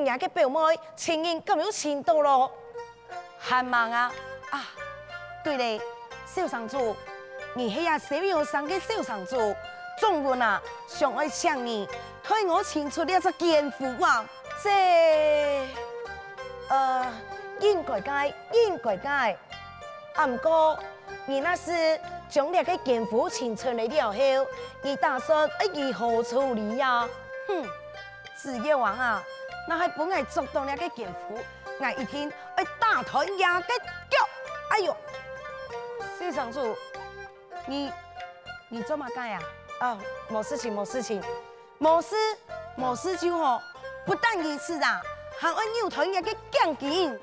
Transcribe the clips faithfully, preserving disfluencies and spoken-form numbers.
𠊎个表妹情人敢有尋著囉？還吂啊？啊，對咧，小生主，你係這燒窯城个小生主，總文啊，想愛請你替𠊎尋出這隻奸夫啊！這，呃，應該个，應該个。 啊，毋過，你若係將這个奸夫尋出來了後，你打算愛如何處理呀？哼，子越王啊，若係分𠊎捉著這个奸夫，𠊎一定愛打斷佢个腳！哎喲，小生主，你，你做麼个啊？啊，無事情，無事情。 無事，無事就好，不但如此啊，還愛扭斷佢个頸筋。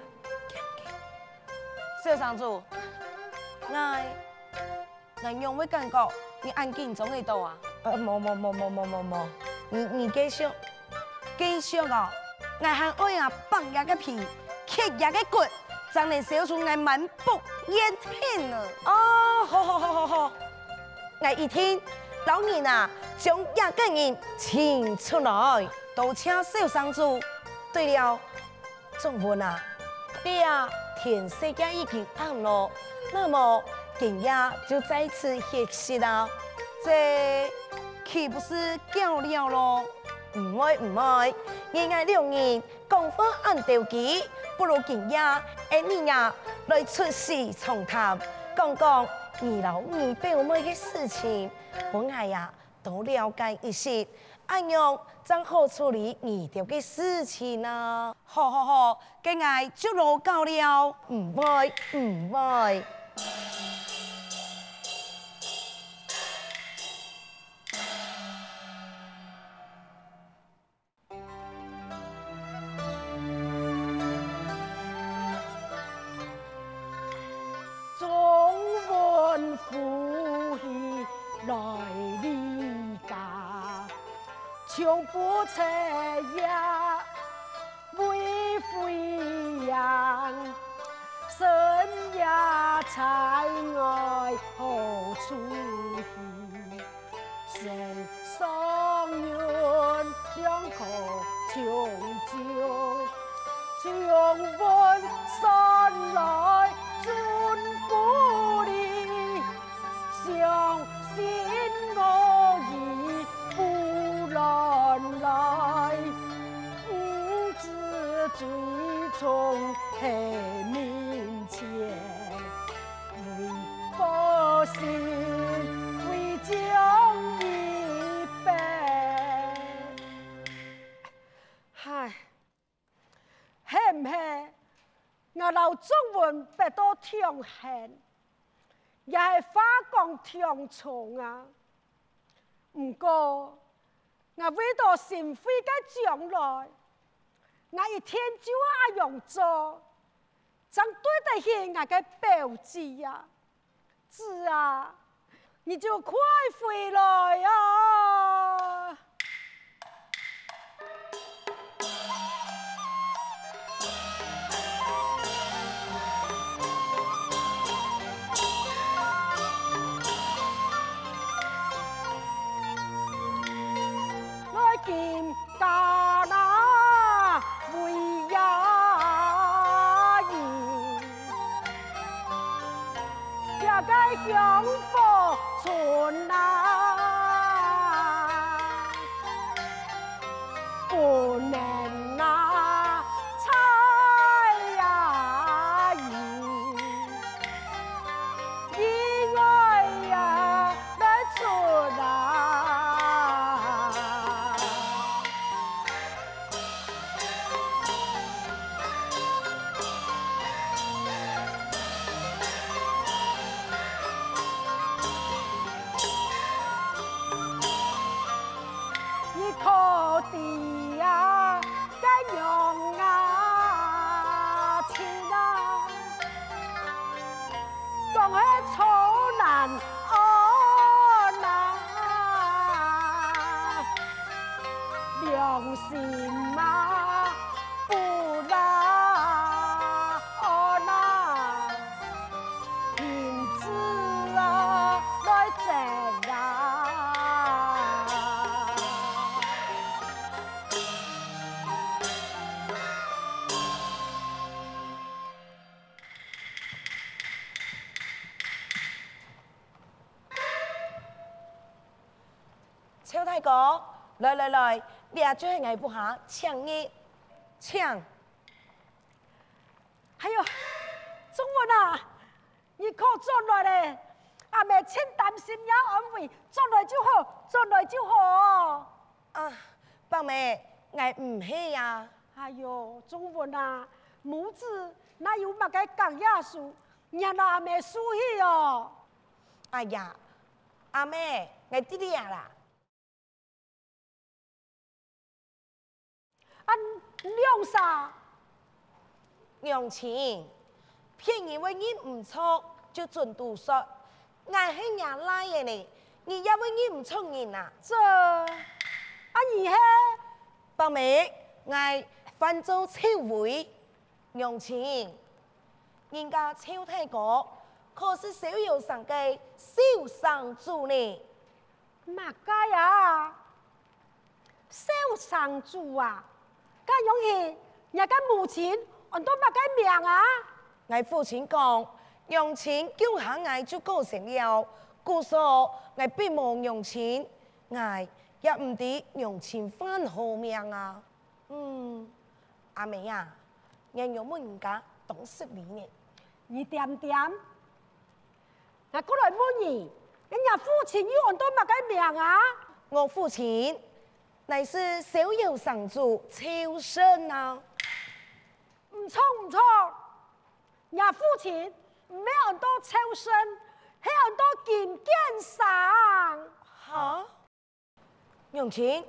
小生主，𠊎，𠊎仰會感覺你恁緊張个到啊？呃，無無無無無無無，你你繼續，繼續哦，𠊎還愛啊，剝佢个皮， 缺佢个骨，正能燒出𠊎滿腹怨恨呢。哦，好好好好好，𠊎一定摎人啊，將這个人尋出來。多謝小生主。對了，總文啊，這啊，天色也已經暗囉，那麼今夜就在此歇息啊。這豈不是巧了囉？毋會毋會，你𠊎兩人 講話恁投機，不如今夜，俺你呀來出席長談，講講你摎你表妹个事情，分𠊎呀多了解一息，恁樣正好處理你兜个事情啊。好好好，該𠊎就勞駕了。毋會毋會。 总文夫妻来离家，从不曾夜为飞扬，深夜在外何处去？ 身上云两个长久，请问山来尊故里，相信我已不能来，不知追从黑面前。 为报信，为将一别。唉，係毋係？𠊎摎仲文逼到忒恨，也係話講忒重啊。毋過，𠊎為到心惠个將來，𠊎一定就恁樣做。 正對得起𠊎个表姊啊！子啊，你就快回來啊！來今 家那为呀人，这个香火春啊，不能啊，采呀人。 意外呀，来出啊！你可知啊？ 个娘啊，亲啊，讲个错难安啊，良心啊，不难安啊。 停止啊，来走啊！哦，來來來，這就係𠊎屋下請你，請。哎喲，仲文啊，你可轉來咧！阿姆盡擔心若安危，轉來就好，轉來就好。啊，伯姆，𠊎毋係啊。哎喲，仲文啊，母子哪有麼个隔夜仇， 你還摎阿姆輸去哦！哎呀，阿姆，𠊎知了啦。恁兩儕，娘親，別人會認毋著就準都煞，𠊎係若倈仔呢，你也會認毋著人啊？這，啊你係？伯姆，𠊎翻做臭尾。 娘親，人家臭大哥可是逍遙城个小城主呢。麼个啊？小城主啊？該樣係若个母親安到麼个名啊？𠊎父親講，娘親降下𠊎就過身了，故所𠊎並無娘親，𠊎也毋知娘親還好命啊。 嗯，阿姆啊，𠊎仰問人家當失禮呢。你恬恬，𠊎過來問你，若父親又安到麼个名啊？我父親乃是逍遙城主秋生啊。毋著毋著，若父親毋係安到秋生，係安到金建生。哈？ 娘親，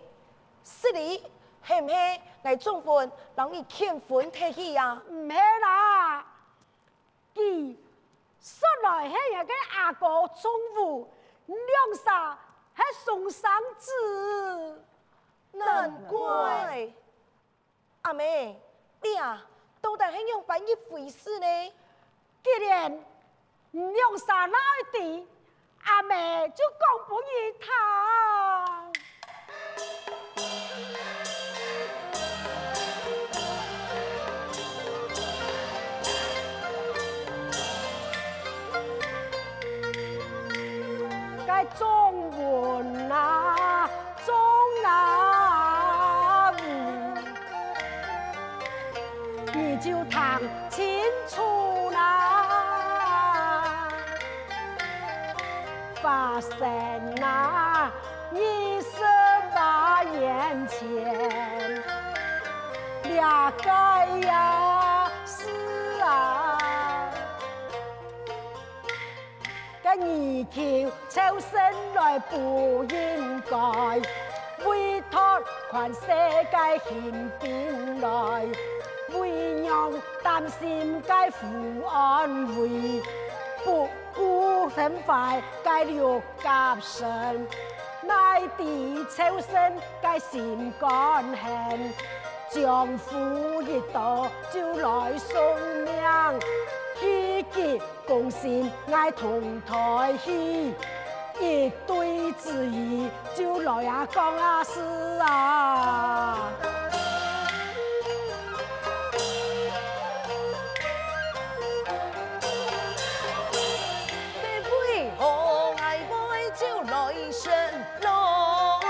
失禮，係毋係𠊎中婚摎你牽婚忒去啊？毋係啦，佢說來係𠊎个阿哥中武，兩儕係雙生子。難怪。 阿姆，這到底係仰般一回事呢？既然你兩儕哪愛知，阿姆就講分你聽。 該中文啊，中啊文，你就聽清楚啦。發生啊，二十八年前，這个呀事啊。 該泥鰍秋生來不應該，委託看世界行兵來，為娘擔心該父安危，不顧身懷該六甲身，奈知秋生該心肝狠，丈夫一到就來送命，氣急 攻心𠊎同台戲，一對子語就來啊講啊事啊。為何𠊎會就來身咯？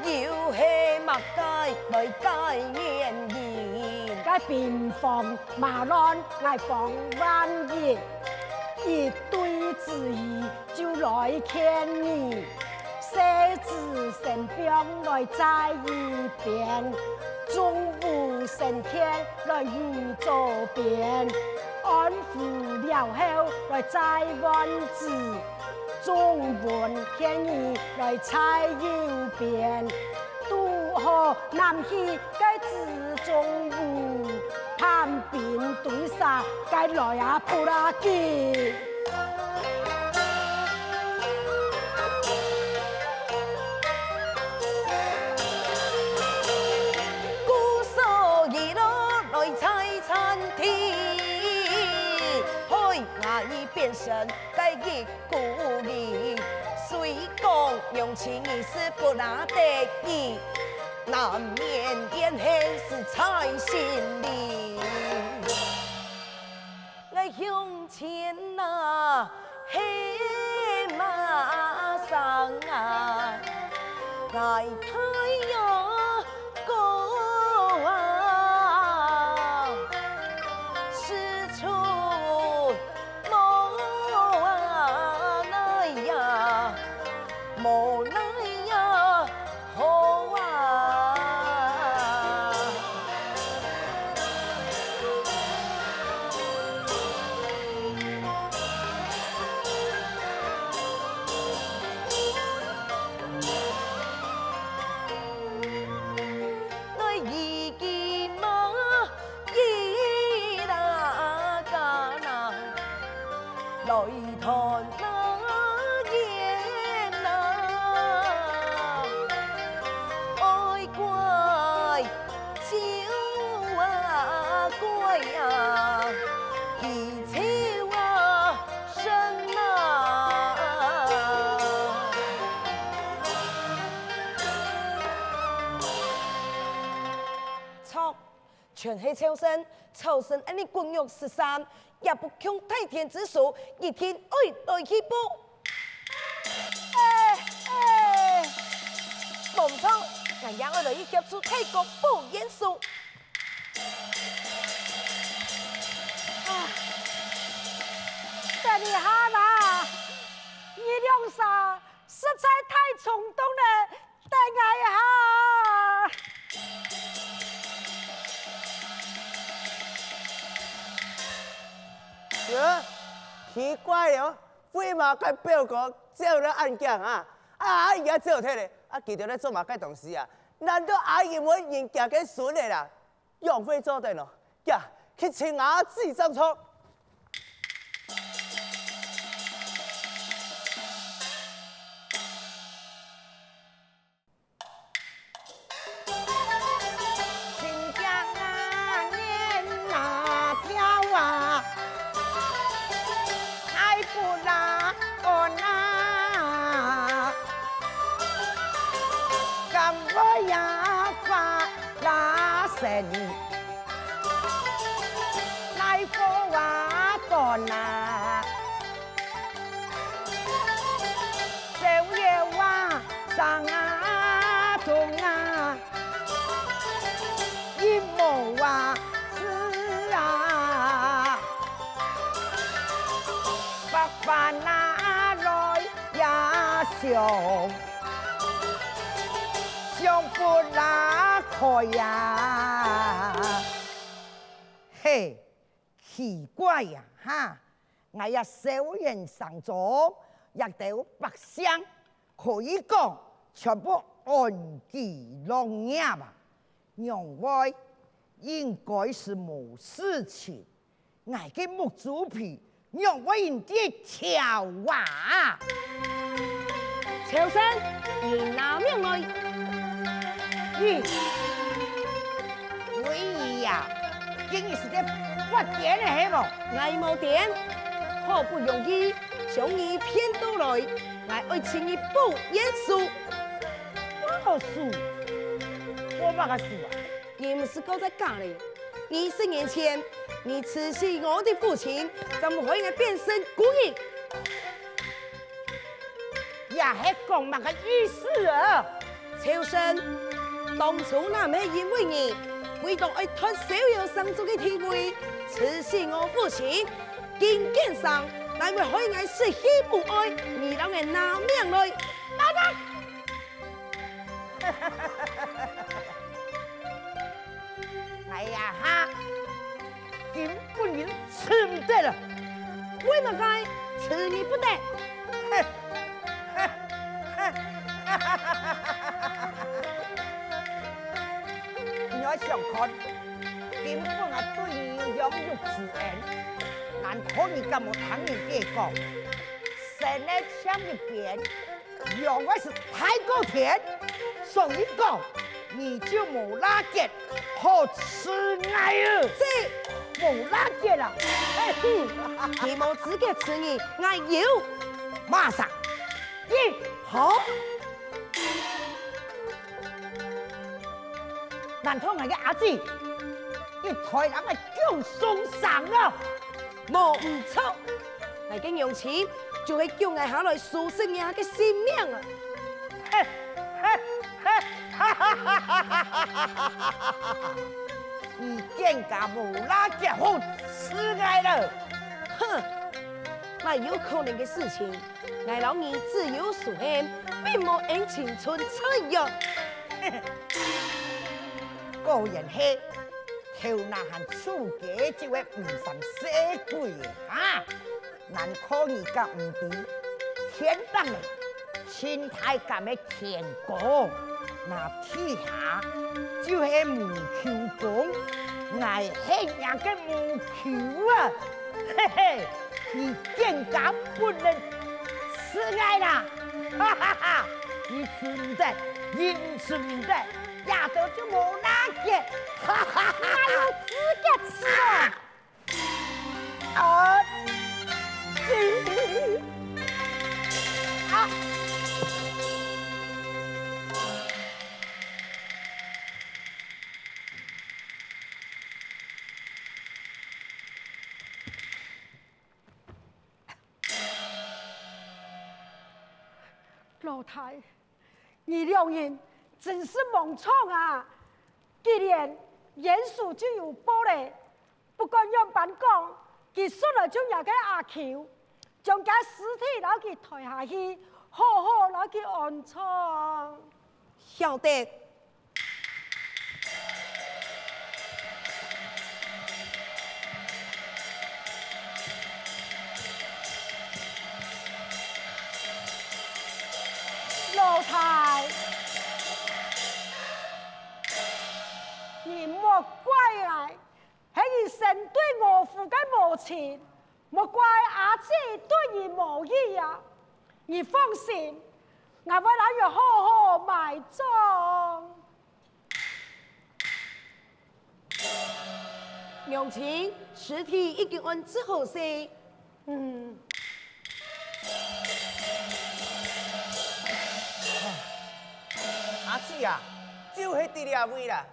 又係麼个來个原因？該兵荒馬亂，𠊎方萬一，一對子語就來勸你。細子生病來在一邊，中武生健來你左邊，安撫了後來再換子。 中文勸你來在右邊，堵好南去該子中武，叛兵追殺該來啊不拉幾。 故所以來在餐廳，害𠊎變成該一孤兒。雖講娘親你是不拿得意，難免怨恨是在心裡。𠊎向前啊，係麼哎，太阳高啊，使出无奈呀，无奈呀，好啊。 来一斤嘛，一拉嘎啦，来团那烟啦，爱乖就啊乖啊，皮球啊生啊。 错，全係朝晨，朝晨恁呢骨肉食三，也不共戴天之手，一定愛來去報。哎，哎，無錯，𠊎也愛來去協助大哥報冤仇。啊，等一下啦，你兩儕實在太衝動了， 等𠊎一下。喲，奇怪哦，為麼个表哥走得恁遽啊？啊，阿姨也走忒咧，啊，佢兜在做麼个東西啊？難道阿姨毋愛人家个孫仔啦？ 仰會做得呢？呀，去尋阿姊正著。親家啊，年啊，條啊，大步啦，安啊，敢會呀，花啦神。 來火啊，短啊，燒油啊，生啊，痛啊，一毛啊，死啊，百般啊，來呀，想，想不啦開呀。 嘿，奇怪呀，哈！𠊎這燒冤相助，這兜百姓可以講全部安居樂業啊，仰會？應該係無事情。𠊎个目珠皮 仰會恁得巧啊？秋生，你拿命來！咦，為你呀，今日係在發癲个係無？𠊎無癲，好不容易將你騙到來，𠊎愛請你報冤仇。報仇？報麼个仇啊？ 你毋係過在假咧？二十年前，你刺死我的父親，正會𠊎變成孤兒。這係講麼个意思啊？秋生，當初若毋係因為你，為著愛討逍遙上主个地位，刺死我父親，今見上，乃會害𠊎失去母愛，你讓𠊎拿命來。慢等！ 哎呀哈！今分人食毋得了！為麼个食你不得？你愛想看，今分𠊎對你有養育之恩，難道你敢無聽人家講，生仔嶄一邊， 養仔係大過天，所以講，你就無罅結好食𠊎啊！這無罅結啊！嘿，你無資格食，𠊎有！麼儕？你好！難道𠊎个阿姊，一代人个降送上啊？無毋著！ 𠊎个娘親就係降𠊎下來收拾若个性命啊！嘿，嘿，你更加無哪个好㓾𠊎了。哼，哪有可能个事情？𠊎摎你只有仇恨，並無恩情存在呀。果然係，頭那還粗个就會毋成細鬼个啊！ 難怪你敢毋知，天頂呢，盡大敢个天公，那地下就係無球公，𠊎係若个無球啊！嘿嘿，你更加不能㓾𠊎啦！哈哈哈！你㓾毋得，你毋㓾毋得，這兜就無哪个！哈哈哈！哪有資格㓾哦？ 啊！啊！老弟，你兩人真是無錯啊！既然冤仇就有報咧， 不管仰般講，佢出來就若个阿舅，將厥屍體摎佢抬下去，好好摎佢安葬。曉得。老弟，你莫怪𠊎， 係你先對我府个母親，莫怪阿姊對你無義啊！你放心，𠊎會摎你好好埋葬。娘親，屍體已經安置好勢， 嗯。阿姊啊，就係在這位啦。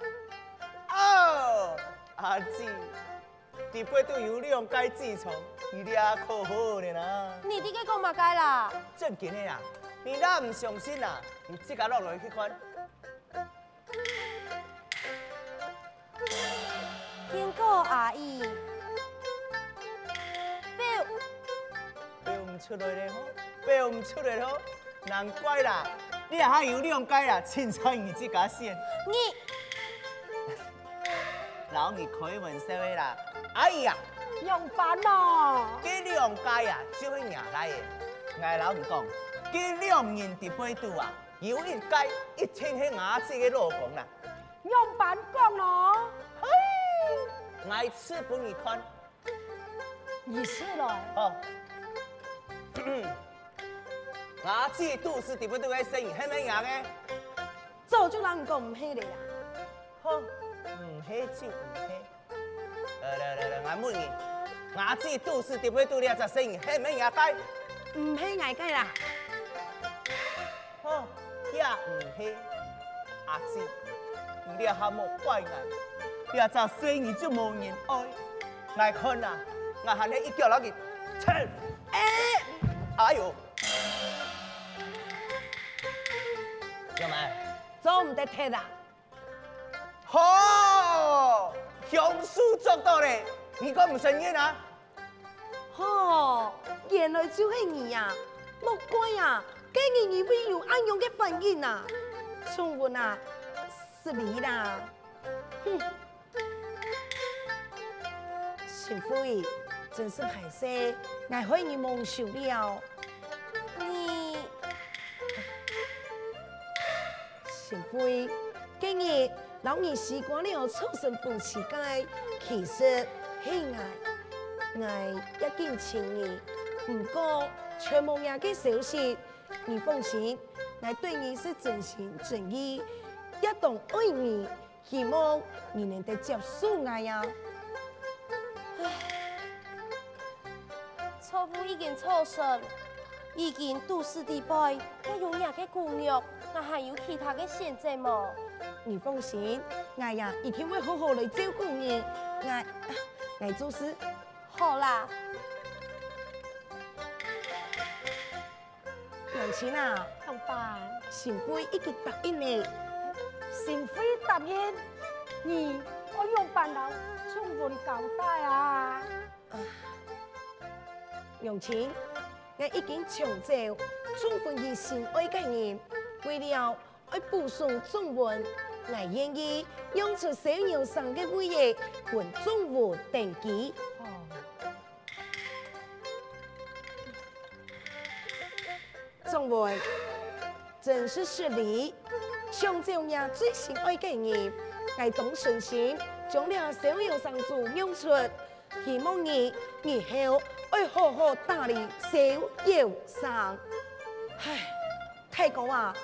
哦，阿姊，裡背肚有兩个紙床，你這可好咧啦。你在該講麼个啦？正經个啊，你若毋相信啊，你自家落來去看。 見過阿姨。標，標毋出來咧吼，標毋出來吼，難怪啦，這下有兩个啦，凊彩你自家選。你，摎你開玩笑个啦，阿姨啊，仰般哦？這兩个啊，就係若倈仔。𠊎摎你講，這兩人在背肚啊， 有一个一定係吾姊个老公啦。仰般講呢？嘿，𠊎試分你看。你試來。好。吾姊肚屎裡背肚个細人係毋係若个？早就摎你講毋係咧啦。好，毋係就毋係。 來來來來，𠊎問你，吾姊肚屎裡背肚這隻細人係毋係若个？毋係𠊎个啦。吼，也毋係。阿姊，你這下莫怪𠊎，這隻細人就無人愛。𠊎看啊，𠊎還係一腳摎佢踢。哎！哎喲！仰般？做毋得踢啊！ 吼，兇手捉到咧，你敢毋承認啊？吼，原來就係你啊！莫怪啊，該日你會有恁樣个反應啊！聰明啊，失禮啦！哼！ 新婦，真是敗勢，𠊎害你蒙羞了。你，新婦，該日摎你死過了做成夫妻个，其實係𠊎，𠊎已經尋你，毋過全無若个消息。你放心，𠊎對你係真心真意，也當愛你。 希望你能得接受𠊎啊！唉，錯誤已經造成，已經肚屎裡背，還有若个姑娘，𠊎還有其他个選擇無？你放心，𠊎呀一定會好好來照顧你。𠊎，𠊎做事。好啦。 娘親啊，仰般？新婦已經答應咧，心肺答應，你愛仰般摎仲文交代啊？娘親，𠊎已經搶走仲文佢心愛个人，為了愛保送仲文，𠊎願意讓出燒窯城个位仔分仲文登基。 仲文，真是失禮！搶走你最心愛个人，𠊎當誠心將這燒窯城主讓出，希望你日後愛好好打理燒窯城。唉，大哥啊，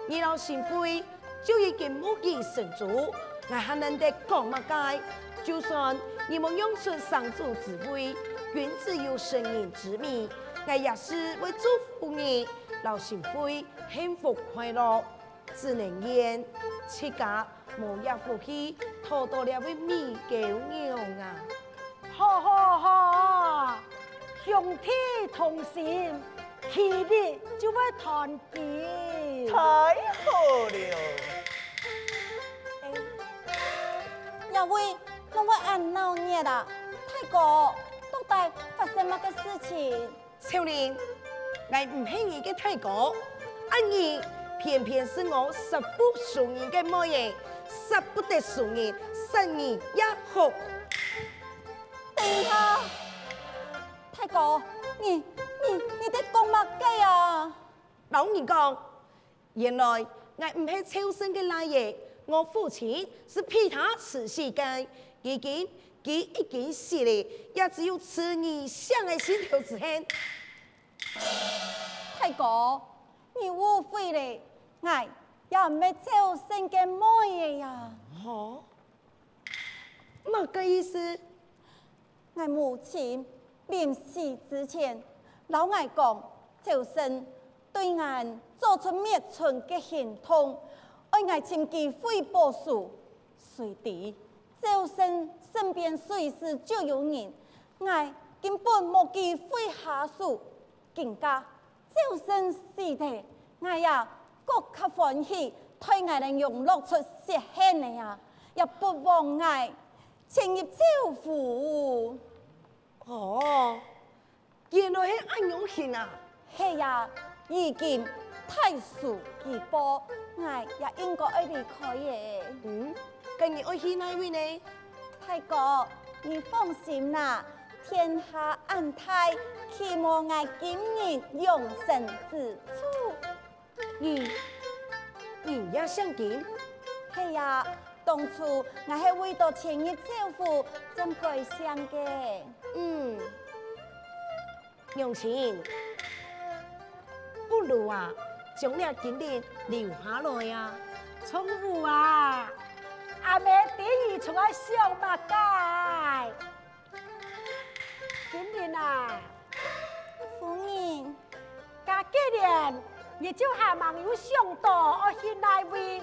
你摎心肺就已經無幾成熟，𠊎還懶得講麼个。就算你無讓出城主之位，君子有成人之美，𠊎也係會祝福你摎心肺幸福快樂。只能怨自家無這福氣討著這位美嬌娘啊！好好好，兄弟同心， 其利就會團結。太好了！哎，這位仰會恁鬧熱啊？大哥，到底發生麼个事情？秋玲，𠊎毋係你个大哥，恁你偏偏係我識不輸你个妹仔，識不得輸人，識你也好。等一下， 大哥，你、你、你在講麼个啊？摎你講，原來𠊎毋係趙勝个倈仔，我父親係被他刺死个。如今佢已經死了，也只有刺你想个心頭之恨。大哥，你誤會了，𠊎也毋係趙勝个妹仔呀。吼？ 麼个意思？𠊎母親臨死之前摎𠊎講，趙勝對𠊎做出滅門个行動，愛𠊎尋佢會報仇。誰知趙勝身邊隨時就有人，𠊎根本無機會下手。更加 趙勝死忒，𠊎也更加歡喜，待𠊎等永樂出血恨仔啊，也不枉𠊎潛入趙府。哦，原來係恁樣形啊！係呀，如今大仇已報，𠊎也應該愛離開了。嗯，該你愛去哪位呢？大哥，你放心啦， 天下恁大，豈無𠊎金人容身之處？你，你也姓金？係啊，當初𠊎係為著遷入趙府正改姓个。嗯，娘親，不如啊，將這金人留下來啊。仲武啊，阿姆知你在想麼个？ 金人啊，夫人，該既然你就還吂有想著愛去哪位，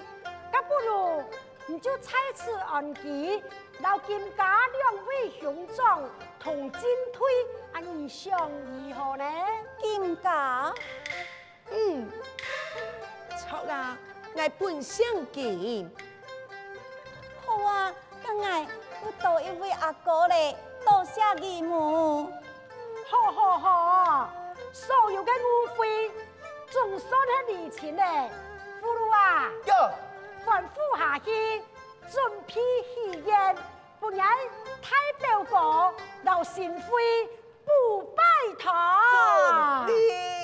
該不如你就在此安居，摎金家兩位兄長同進退，恁你想如何呢？金家？ 嗯，著啊，𠊎本姓金。好啊，該𠊎又多一位阿哥了，多謝你們。好好好，所有个誤會總算係釐清了。葫蘆啊，有。吩咐下去，準備喜宴，分𠊎大表哥摎新婦補拜堂。遵命。